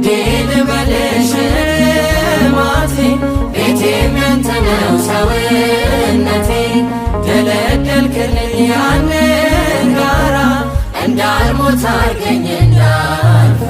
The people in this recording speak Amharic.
ውዴ ልበልሽ ማቴ፣ ቤቴም ያንተ ነው ሰውነቴ። ደለደልክልኝ ያንን ጋራ፣ እንዳልሞት አርገኝ እንዳልፈራ።